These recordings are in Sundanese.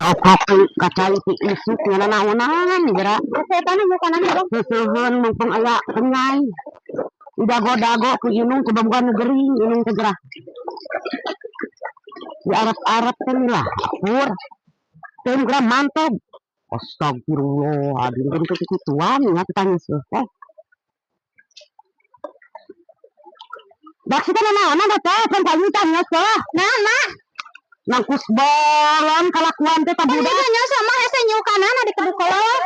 Kopi kacai ti isuk nanaonan geura. Setan bukan aja. Seuseun mumpung aya kenyai. Dago-dago ku inung coba bukan gering inung teh gerah. Di Arab-Arab teh lah. Pur. Teh geura mantap. Astagfirullah, aduh kan kekituan ya tanya sih. Eh. Dak sih naonan teh kan tanya teh. Nah, mak. Nangkus bolon kalakuan teh ta budak. Ini sama hese nyukanan di keduk kolot.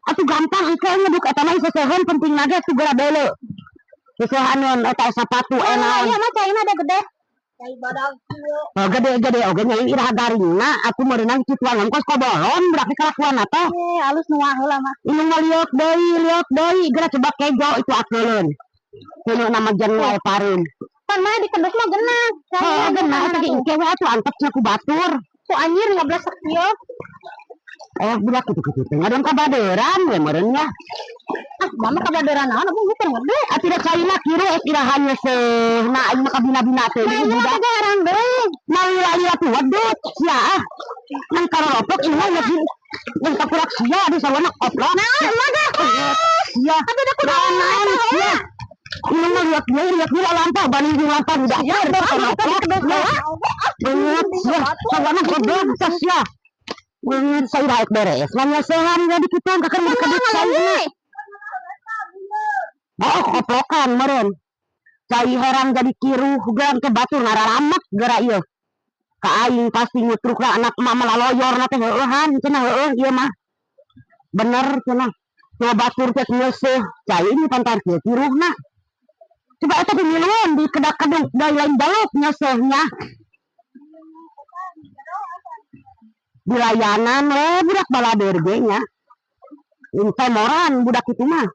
Atuh gampang engke ngeduk eta mah seseheun penting ge atuh geura beuleu. Sesehaneun eta sapatu enaon. Iya mah caina ada gede. Cai badag kieu. Oh, gede-gede oge nya iraha garingna aku meureunang kituan kos kobolon budak kalakuan teh. Eh, alus nu heula mah. Inung mah liok deui geura coba kejo itu akeuleun. Kuno nama jen wae pareum. Pan mah di keduk mah genah. Heeh, genah eta ge engke we atuh antep nya ku batur. Ku anjir ngablesak kieu. Eh budak kitu-kitu teh ngadon kabaderan we meureun nya. Ah, mama kabaderan naon abang bukan gede. Atuh da caina kieu ek iraha nyeuseuhna aing mah kabina-bina teh Nah, ini budak. mah jarang deui. Malila-lila tuh wedut sia ah. Nang karoropok ini mah geus geus kakurak sia di sawana koplok. Nah, mah dah. Sia. Naon sia. Ini mah lihat dia lampau banding jeung lampau di dapur karoropok. Beungeut sia sawana goblok sia. Beungeut saira ek beres. Lah nyeuseuhan jadi kitu kakek kedut caina. Oh, koplokan meureun. Cai herang jadi kiruh geura ke batur ngararamek geura ieu. Ka aing pasti ngutrukna anak emak mah laloyor na teh heueuhan cenah heueuh ieu mah. Bener cenah. Coba batur teh ngeuseuh cai ini pantar kieu kiruhna. Coba eta dimiluan di kedak-keduk da lain balok nyeuseuhnya. Di layanan we budak balader ge nya. Moran budak itu mah.